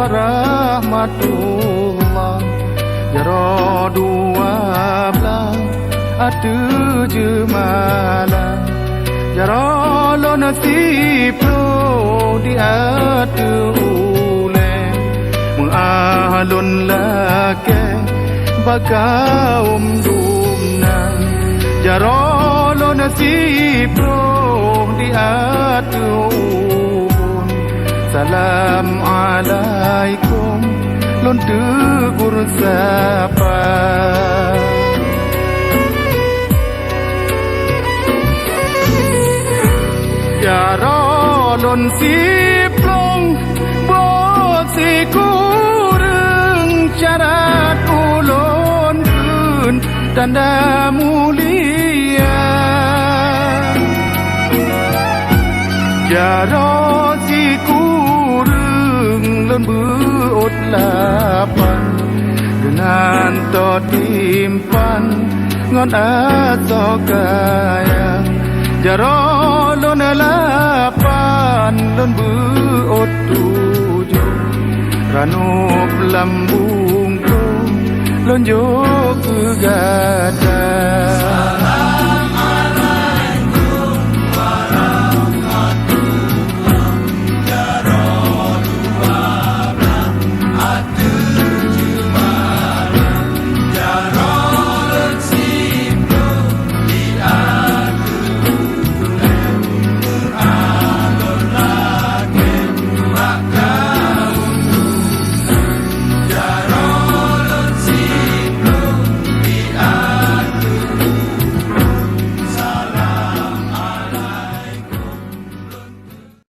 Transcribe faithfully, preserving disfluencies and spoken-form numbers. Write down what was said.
Rahmatullah, jaroe dua blaih ateueh jeumala. Jaroe lôn siploh di ateueh ulée, meuah lôn lakée bak kawöm dumnan. Jaroe lôn siploh di ateueh ubon, salam alaikum lôn teugur sapa. Jaroe lôn siploh boh sikureueng, syarat ulôn kheun tanda mulia. Jaroe sikureueng lôn beuôt lapan, geunan toh timphan ngon asoe kaya. Jaroe lôn lapan lôn beuôt tujoh, ranub lam bungkôh lôn jok keu gata.